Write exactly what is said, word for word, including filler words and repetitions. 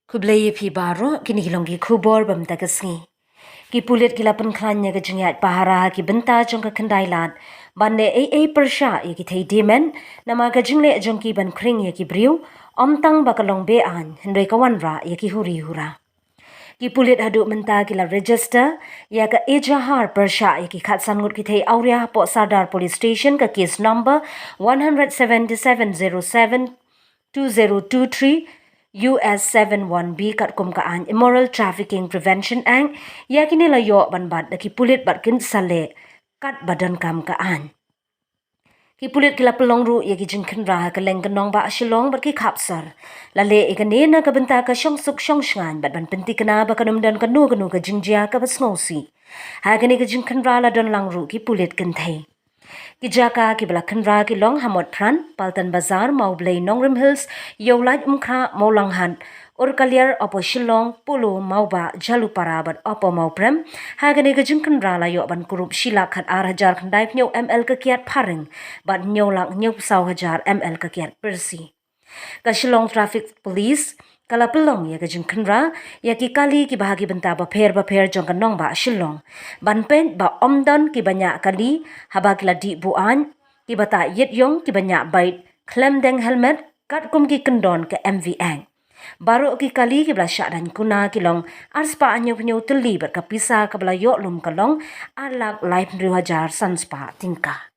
Khublei ïa phi baroh, kine ki long ki khubor ba mynta ka sngi. Ki pulit ki la pynkhlaiñ ïa ka jingïaid pahara ha ki bynta jong ka khyndai lad ban leh ei ei pyrshah ïa ki thei dement, namar ka jingleh jong ki ban khring ïa ki briew ym tang ba ka long be-aiñ hynrei ka wanrah ïa ki huri hura. Ki pulit haduh mynta ki la register ïa ka ejahar pyrshah ïa ki khatsan ngut ki thei awria hapoh Sadar Police Station, ka case number one hundred seventy-seven zero seven two zero two three U S seven one B, katkum ka aiñ Immoral Trafficking Prevention Act. Ïa kine la ïoh ban bat da ki pulit bad kin sa leh kat ba donkam ka aiñ. Ki pulit ki la pynlong ruh ïa ki jingkhynra ha kylleng ka nongbah Shillong bad ki khapsor. La leh ïa kane na ka bynta ka shongsuk shongshngaiñ bad ban pynthikna ba kan ym don kano kano ka jingjia kaba sngewsih. Ha kane ka jingkhynra la don lang ruh ki pulit kynthei. Ki jaka kiba la khynra ki long ha Motphran, Paltan Bazar, Mawblei, Nongrim Hills, Ïewlait, Umkhrah, Mawlanghat, Urkaliar, Upper Shillong, Polo, Mawbah, Jhalupara bad Upper Mawprem. Ha kane ka jingkhynra la ïoh ban kurup shi lak khat ar hajar khyndai phew hynñiew M L ka kiad phareng bad hynñiew lak hynñiew phew saw hajar M L ka kiad pyrsi. Ka Shillong Traffic Police ka la pynlong ïa ka jingkhynra ïa ki kali kiba ha ki bynta bapher bapher jong ka nongbah Shillong ban peit ba ym don kiba ñiah kali haba ki la dih buain, kiba tah ïit ïong, kiba ñiah bike khlem deng helmet, katkum ki kyndon ka M V Act. Baroh ki kali kiba la shah daiñ kuna ki long arspah hynñiew phew hynñiew tylli bad ka pisa kaba la ïoh lum ka long ar lak laiphew hynriew hajar sanspah tyngka.